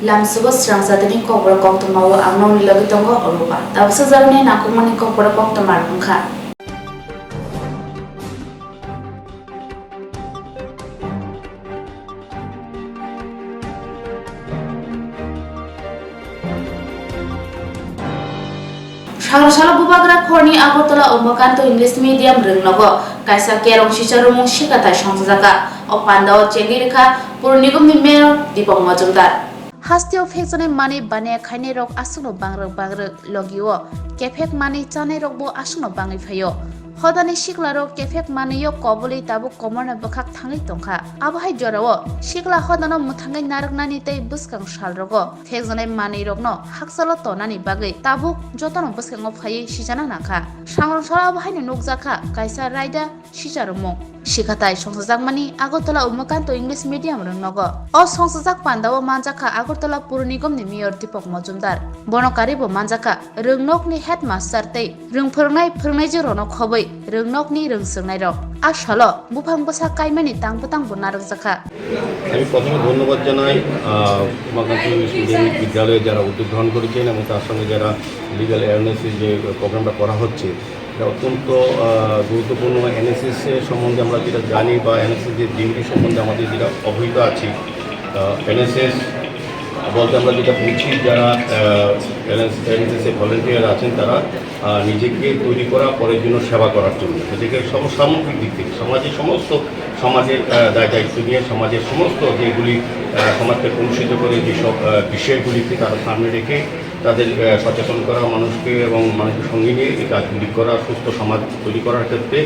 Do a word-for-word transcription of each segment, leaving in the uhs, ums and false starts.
Lamsugo srang jatini kokborok koktwma o ang nokni logi tongo Oropa. Tabuksa jagani nangkukmani kokborok koktwma rok wngkha. Sagro salo Bubagra khorni Agartala Umakanto English Medium rwngnogo kaisa kerong sicha rumung sikhathai songchajakha. O pandao chengwi rwkha Pur Nigomni Mayor Deepak Majumdar. Hasteo phekjaknai manwi baniya khainairok aswkno bangrwk bangrwk, logio kephek manwi chanairokbo aswkno bangwi phaio. Hodani siklarok kephek manwio koboli tabuk komorno bwkhak thangwi tongkha. Abohai jorao sikla hodano mwthangwi narwknani tei bwskang salrogo phekjaknai manwirokno hakchalo tonani bagwi tabuk jotono bwskango phaiwi sijana nangkha. Sangrong salo abohaino nukjakha kaisa raida sicha rwmung. Sikhathai songchajakmani Agartala Umakanto English Medium rwngnogo. O songchajak pandao manjakha Agartala Pur Nigomni Mayor Deepak Majumdar. Bono karibo manjakha rwngnokni headmaster tei rwngphwrwngnai phwrwngnaijwkrokno khobwi rwngnokni rwngswngnairok. A salo buphang bwsa kaimani tang bwtangbo narwkjakha. আমি প্রথমে ধন্যবাদ জানাই, আহ, Umakanta English medium বিদ্যালয়ে যারা উদ্যোগ গ্রহণ করেছেন এবং তার সঙ্গে যারা লিগ্যাল অ্যাওয়ারনেসের যে প্রোগ্রামটা করা হচ্ছে, এটা অত্যন্ত, আহ, গুরুত্বপূর্ণ। এনএসএস এর সম্বন্ধে আমরা যেটা জানি বা এনএসএস যে ডিউটি সম্বন্ধে আমাদের যেটা অবহিত আছি, আহ, এনএসএস বলতে আমরা যেটা বুঝি, যারা, আহ, এনএস-, এনএসএস এ ভলেন্টিয়ার আছেন, তারা, আহ, নিজেকে তৈরি করা, পরের জন্য সেবা করার জন্য, নিজেকে সমসামগ্রিক দিক থেকে সমাজের সমস্ত, সমাজের, আহ, দায় দায়িত্ব নিয়ে সমাজের সমস্ত যেগুলি, আহ, সমাজকে কলুষিত করে যেসব, আহ, বিষয়গুলিকে তারা সামনে রেখে তাদের, আহ, সচেতন করা মানুষকে এবং মানুষের সঙ্গে নিয়ে এই কাজগুলি করা, সুস্থ সমাজ তৈরি করার ক্ষেত্রে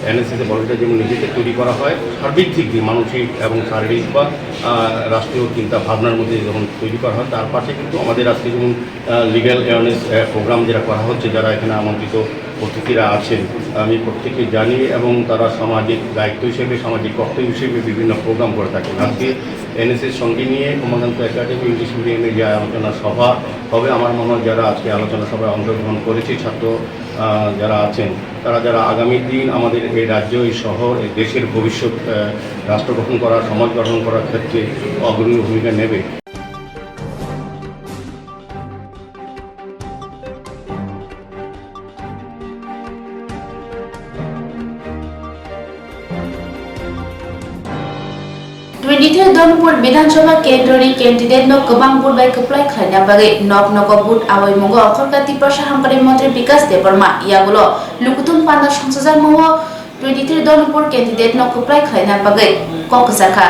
এনএসএস এ ভলেন্টিয়ার যেমন নিজেকে তৈরি করা হয়, সার্বিক দিক দিয়ে মানসিক এবং শারীরিক বা, আহ, রাষ্ট্রীয় চিন্তা ভাবনার মধ্যে যখন তৈরি করা হয়, তার পাশে কিন্তু আমাদের আজকে যেমন, আহ, লিগ্যাল অ্যাওয়ারনেস, আহ, প্রোগ্রাম যেটা করা হচ্ছে, যারা এখানে আমন্ত্রিত অতিথিরা আছেন, আমি প্রত্যেককে জানি এবং তারা সামাজিক দায়িত্ব হিসেবে, সামাজিক কর্তব্য হিসেবে বিভিন্ন প্রোগ্রাম করে থাকেন। আজকে এনএসএস সঙ্গে নিয়ে উমাকান্ত একাডেমি ইংলিশ মিডিয়ামে যে আলোচনা সভা হবে, আমার মনে হয় যারা আজকে আলোচনা সভায় অংশগ্রহণ করেছি, ছাত্র, আহ, যারা আছেন, তারা যারা আগামী দিন আমাদের এই রাজ্য, এই শহর, এই দেশের ভবিষ্যৎ, আহ, রাষ্ট্র গঠন করা, সমাজ গঠন করার ক্ষেত্রে অগ্রণী ভূমিকা নেবে। Twenty-three Donpur Bidhan Sabha kendroni candidate no kwbang vote bai kwplai khlaina bagwi nok nogo vote awaimungo okhorkha Tiprasa Hamkrai Montri Bikash Debbarma yagulo lukuthum panda songchajakmao twenty-three Donpur candidate no kwplai khlaina bagwi kok kwchakha.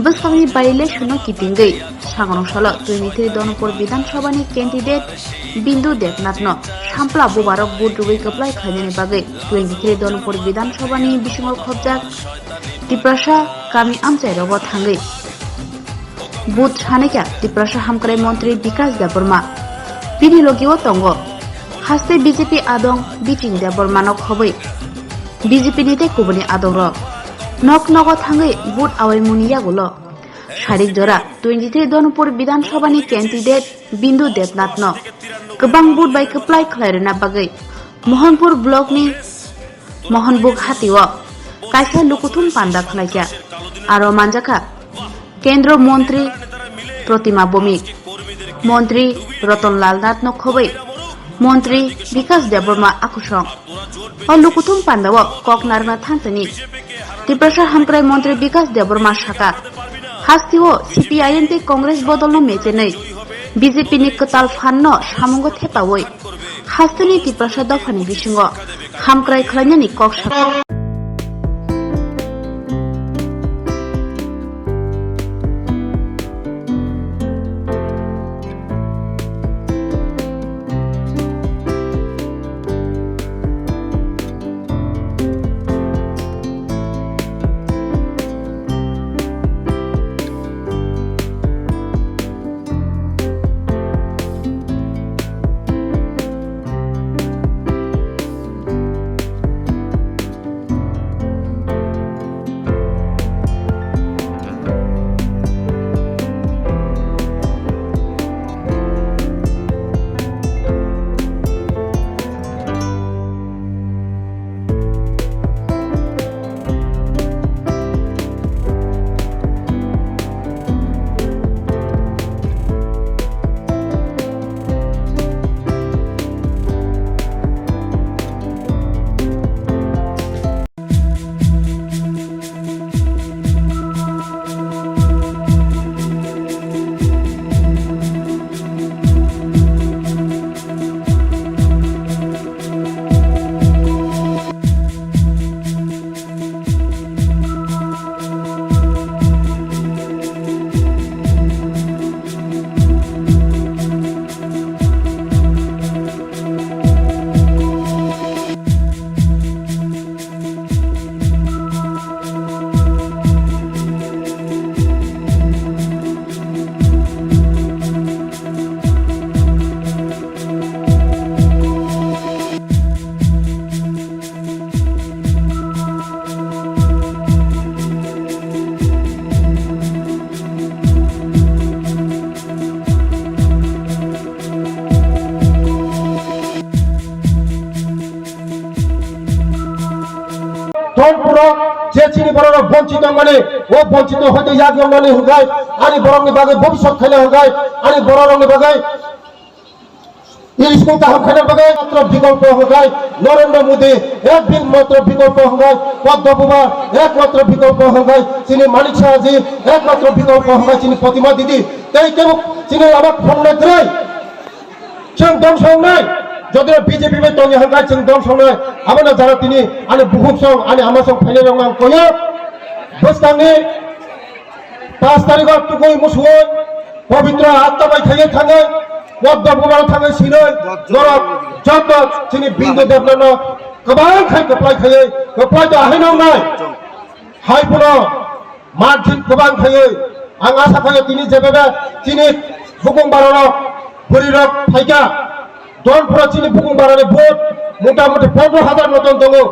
Bwskangni by-election no kitingwi sangrong salo twenty-three Donpur Bidhan Sabha ni candidate Bindu Debnath no sampla bubarok vote rwui kwplai khlainani bagwi twenty-three Donpur Bidhan Sabha ni bisingo khopjak Tiprasa kami amchai rogo thangwi vote sanaikha Tiprasa Hamkrai Montri Bikash Debbarma. Bini logio tongo haste B J P adong Biching Debbarma no khobwi B J P ni tei kubuni adongrok nok nogo thangwi vote awaimungni yagulo sarik jora twenty-three Donpur Bidhan Sabha ni candidate Bindu Debnath no kwbang vote bai kwplai khlai rwna bagwi Mohanpur block ni Mohanbug hatio kaisa lukuthum panda khlaikha. Aro manjakha Kendro Montri Protima Bhowmik, Montri Ratan Lal Nath no khobwi Montri Bikash Debbarma akusong. O lukuthum pandao kok narwkna thangtini Tiprasa Hamkrai Montri Bikash Debbarma saka, hasteo C P I M tei Congress bodolno mechenwi B J P ni kwtal phanno samungo thepawi hasteni Tiprasa dophani bisingo hamkrai khlainani kok sa. Borok bonchito wngmani, o bonchito hoite yak wngmani hwnkhe ani borokni bagwi bhobishyot khaina hwnkhe ani borokni bagwi school kaham khaina bagwi matro bikolpo hwnkhe Narendra Modi, ek bi-, matro bikolpo hwnkhe Padma Kumar, ek matro bikolpo hwnkhe chini Manik Saha ji, ek matro bikolpo hwnkhe chini Pratima Didi. Tei kebo chini lama khoroknwi kwrwi. Chwng dongso wngnai, jodi B J P bai tongya hwnkhe chwng dongso wngnai. Abono jara tini ani bukhuk song, ani ama song phainai rok ang koyo. Bwskangni pash tarikh o tukui musuwi, pobitro atta bai thangwi thangwi, Padma Kumar thangwi sinwi, norok joto chini Bindu Debbarma no kwbang khai kwplai khaiwi, kwplai to ahai nongnai. Hai phano Margin kwbang khaiwi, ang asa khaio tini jebebe chini bukung bararok, bwrwirok phaikha. Donphuro chini bukung barani vote mota moti pondro hajar moton tongo.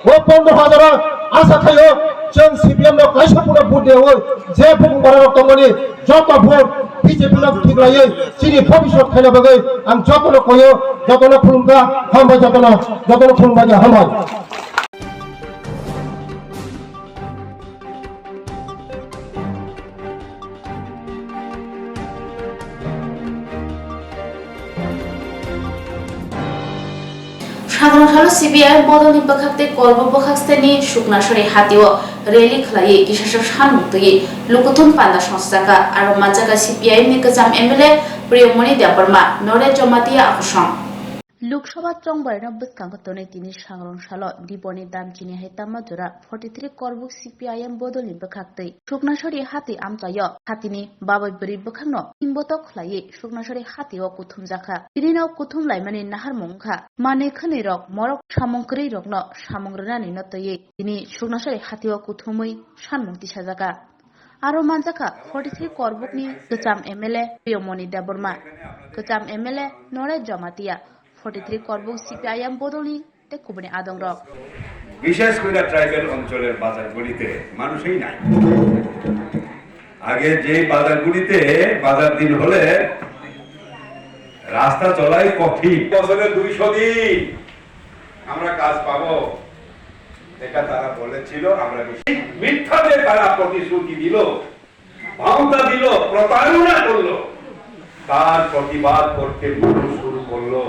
O pondro hajar o asa khaio chwng C P M no kaisa phano vote riyawi je bukung bararok tongmani joto vote B J P no khiklaiwi chini bhobishyot khaina bagwi ang jotono koyo, jotono khulumkha, hambai jotono, jotono khulumbai hambai. Sagrong salo C P I M bodolni bwkhak tei Kolbuk bwkhak steni Suknasori hatio rally khlaiwi kisasa sanmung twiwi lukuthum panda songchajak kha. Aro manjak kha C P I M ni kwcham M L A Priyomoni Debbarma, Noresh Jamatia a kosong. Lok Sabha chongbarino bwskango tonwi tini sangrong salo diboni dam chini hai tama jora forty three korbuk C P I M bodolni bwkhak twi Suknasori hati amchaio hatini babai bwrwi bwkhakno himbotok khlaiwi Suknasori hatio kuthumjakha. Tinino kuthum laimani naharmung wngkha manwi khwnwi rok morok samung kwrwi rokno samung rwnani no twiwi tini Suknasori hatio kuthumwi sanmung tisajaka. Aro manjakha forty three korbukni kwcham M L A Priyomoni Debbarma, kwcham M L A Noresh Jamatia, forty three korbuk C P I M bodolni tei kubuni adongrok. বিশেষ করে ট্রাইবাল অঞ্চলের বাজারগুলিতে মানুষই নাই। আগে যে বাজারগুলিতে বাজার দিন হলে রাস্তা চলাই কঠিন। বছরে দুইশো দিন আমরা কাজ পাবো, এটা তারা বলেছিল। আমরা মিথ্যা যে তারা প্রতিশ্রুতি দিল, ভাওতা দিল, প্রতারণা করলো, তার প্রতিবাদ করতে মানুষ শুরু করলো।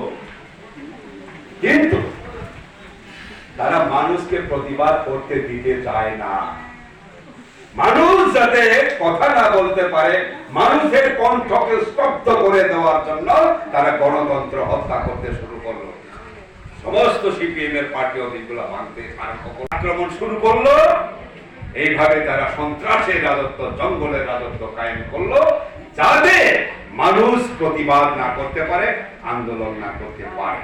কিন্তু তারা মানুষকে প্রতিবাদ করতে দিতে চায় না। মানুষ যাতে কথা না বলতে পারে, মানুষের কণ্ঠকে স্তব্ধ করে দেওয়ার জন্য তারা গণতন্ত্র হত্যা করতে শুরু করলো। সমস্ত সিপিএম এর পার্টি অফিসগুলো ভাঙতে আরম্ভ করলো, আক্রমণ শুরু করলো। এইভাবে তারা সন্ত্রাসের রাজত্ব, জঙ্গলের রাজত্ব কায়েম করলো, যাতে মানুষ প্রতিবাদ না করতে পারে, আন্দোলন না করতে পারে।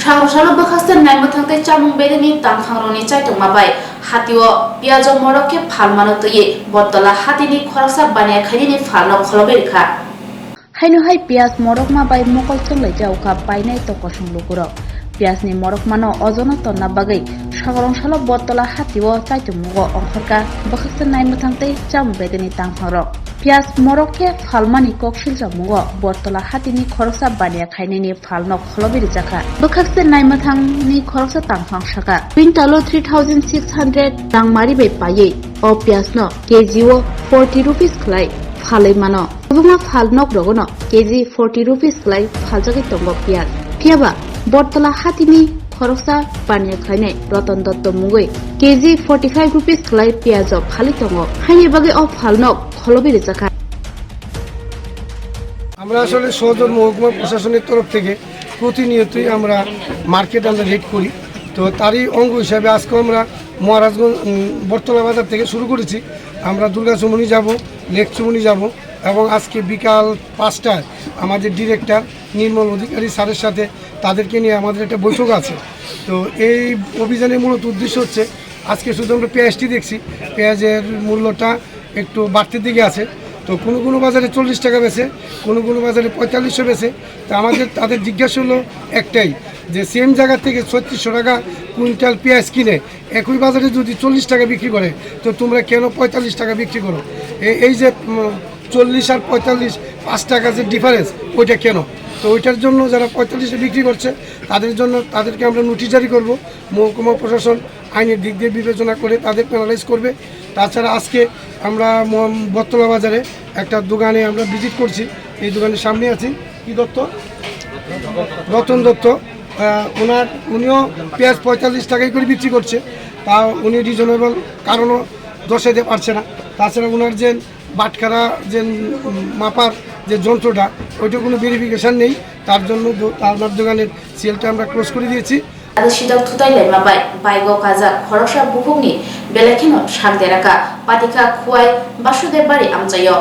Salo salo bwkhaste naimwthang tei chamung bedeni tangphangrokni chaitokma bai hatio piyajok morok khe phalmano twiwi Bottola hatini khoroksa baniya khainini phalno kholobwi rwkha. Haino hai piyaj morokma bai mokol chwnglaijak wngkha painai tokosong lukurok. Piyajni morokmano ojono tonna bagwi sagrong salo Bottola hatio chaitummungo ongkhorkha bwkhaksa naimwthang tei chamung bedeni tangphangrok. Piyaj morok khe phalmani kok silchamungo Bottola hatini khoroksa baniya khainani phalno kholobi rijakha. Bwkhaksa naimwthangni khoroksa tangphang saka, quintalo three thousand six hundred rangmari bai paiwi o piyajno K G o forty rupees khlai phalwi mano. Kwbangma phal nok rogono K G forty rupees khlai phaljagwi tongo piyaj. Phiyaba Bottola hatini khoroksa baniya khlainai Roton Dotto mungwi K G forty five rupees khlai piyaj o phalwi tongo. Haini bagwi o phal nok kholobi rijakha. আমরা আসলে সদর মহকুমা প্রশাসনের তরফ থেকে প্রতিনিয়তই আমরা মার্কেট আমরা রেড করি। তো তারই অঙ্গ হিসাবে আজকে আমরা মহারাজগঞ্জ, উম, বটতলা বাজার থেকে শুরু করেছি। আমরা দুর্গা চৌমুহনী যাব, লেক চৌমুহনী যাব এবং আজকে বিকাল পাঁচটায় আমাদের ডিরেক্টর নির্মল অধিকারী স্যারের সাথে তাদেরকে নিয়ে আমাদের একটা বৈঠক আছে। তো এই অভিযানের মূলত উদ্দেশ্য হচ্ছে, আজকে শুধু আমরা পেঁয়াজটি দেখছি, পেঁয়াজের মূল্যটা একটু বাড়তির দিকে আছে। তো কোনো কোনো বাজারে চল্লিশ টাকা বেচে, কোনো কোনো বাজারে পঁয়তাল্লিশশো বেচে। তো আমাদের তাদের জিজ্ঞাসা হলো একটাই, যে সেম জায়গা থেকে ছত্রিশশো টাকা কুইন্টাল পেঁয়াজ কিনে একই বাজারে যদি চল্লিশ টাকা বিক্রি করে, তো তোমরা কেন পঁয়তাল্লিশ টাকা বিক্রি করো? এ-, এই যে, উম, চল্লিশ আর পঁয়তাল্লিশ, পাঁচ টাকা যে ডিফারেন্স, ওইটা কেন? তো ওইটার জন্য যারা পঁয়তাল্লিশে বিক্রি করছে, তাদের জন্য, তাদেরকে আমরা নোটিশ জারি করব। মহকুমা প্রশাসন আইনের দিক দিয়ে বিবেচনা করে তাদের পেনালাইজ করবে। তাছাড়া আজকে আমরা মোহাম-, বটতলা বাজারে একটা দোকানে আমরা ভিজিট করছি, এই দোকানের সামনে আছি। কি দত্ত? রতন দত্ত। আহ, ওনার, উনিও পেঁয়াজ পঁয়তাল্লিশ টাকাই করে বিক্রি করছে, তা উনি রিজনেবল কারণও দর্শাইতে পারছে না। তাছাড়া ওনার যে বাটখারা যে, উম, মাপার যে যন্ত্রটা, ওইটা কোনো ভেরিফিকেশন নেই, তার জন্য দো-, ওনার দোকানের সেলটা আমরা ক্লোজ করে দিয়েছি। Ada sidak thutai laima bai, bike o kajak khoroksa bukhukni belai kheno sak deraka, patikha Khwai Basudev Bari amchaio.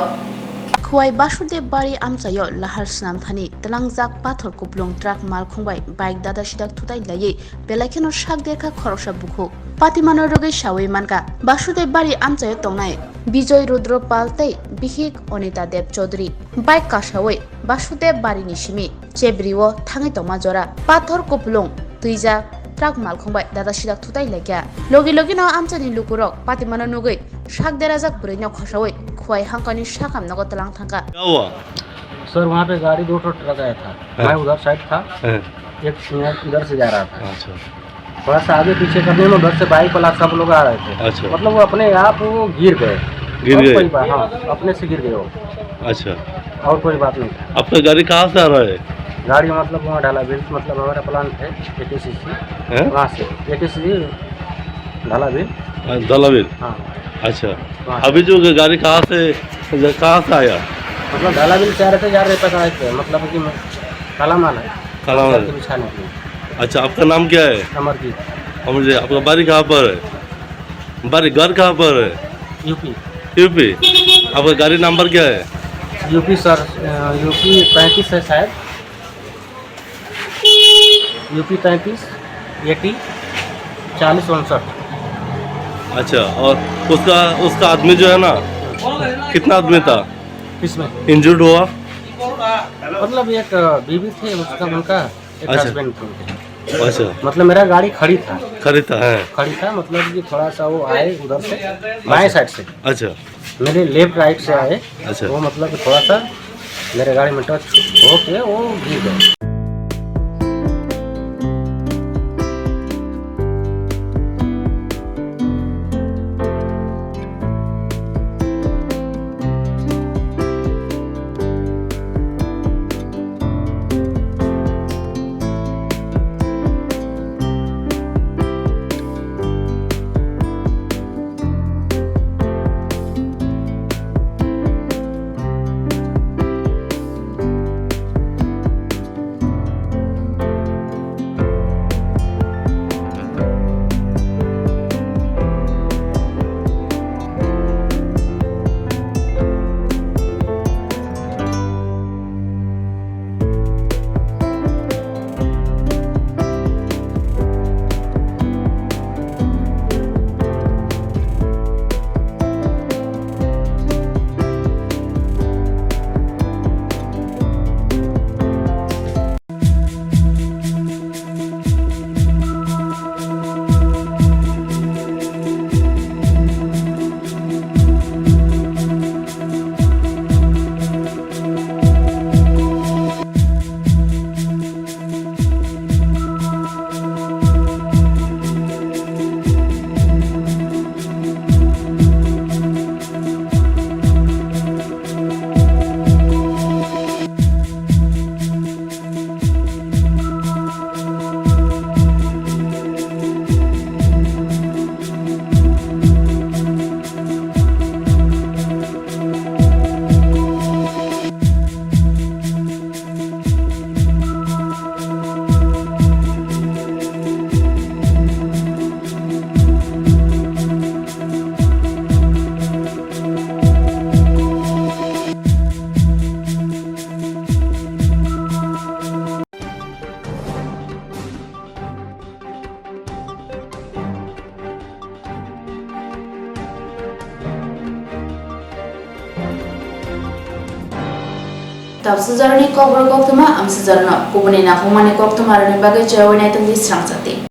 Khwai Basudev Bari amchaio lahar swnam thani tlangjak pathor kuplung truck malkhung bai bike dada sidak thutai laiwi belai kheno sak derkha khoroksa bukhuk. Patimano rwgwi sawi mankha Basudev Bari amchaio tongnai Bijoy Rudra Pal tei bihik Onita Dev Chaudhary. Bike kasawi Basudev Barini simi chebrio thangwi tongma jora pathor kuplung twijak truck malkhung bai dada sidak thutai laikha. Logi logi no amchaini lukurok patimano nugwi sak derajak bwrwi no khosawi Khwai hangkani sakam nogo tlang thangkha. क्या हुआ? सर, वहाँ पे गाड़ी दो ठो ट्रक आया था। हाँ। मैं उधर साइड था। हाँ। एक इधर से जा रहा था। अच्छा। थोड़ा सा आगे पीछे करने में उधर से बाइक वाला सब लोग आ रहे थे। अच्छा। मतलब वो अपने आप वो गिर गए। गिर और गए? कोई बा-, हाँ, अपने से गिर गए वो। अच्छा। और कोई बात नहीं था। आपका गाड़ी कहाँ से आ रहा है? गाड़ी मतलब वहाँ ढाला बिल, मतलब हमारा प्लांट है, एटीसीसी। हैं? वहाँ से, एटीसीसी ढाला बिल। हाँ, ढाला बिल। हाँ। अच्छा। हाँ। अभी जो गाड़ी कहाँ से, कहाँ से आया? मतलब ढाला बिल से आ रहे थे, जा रहे पकड़ा के, मतलब कि काला माल है। काला माल। करके बिछाने के लिए। अच्छा, आपका नाम क्या है? अमरजीत। अमरजीत, आपका बाड़ी कहाँ पर है? बाड़ी, घर कहाँ पर है? यूपी। यूपी। आपका गाड़ी नंबर क्या है? यूपी सर, अ, यूपी पैंतीस है शायद। यूपी पैंतीस, एटी, चालीस उनसठ। अच्छा, और उसका, उसका आदमी जो है ना, कितना आदमी था? किसमें? इंजर्ड हुआ? मतलब एक, अ, बीवी थे, उसका, उनका एक अच्छा। हस्बैंड थे उनके। अच्छा। मतलब मेरा गाड़ी खड़ी था। खड़ी था, हाँ। खड़ी था, मतलब कि थोड़ा सा वो आए उधर से, बाएं अच्छा। साइड से। अच्छा। मेरे लेफ्ट राइट से आए, अच्छा। वो मतलब कि थोड़ा सा मेरे गाड़ी में टच होके वो गिर गए। Amsajoroni kokborok koktwma amsajarno kubuni nakhungmani koktwmarokni bagwi choyawi naitokdi srangchati.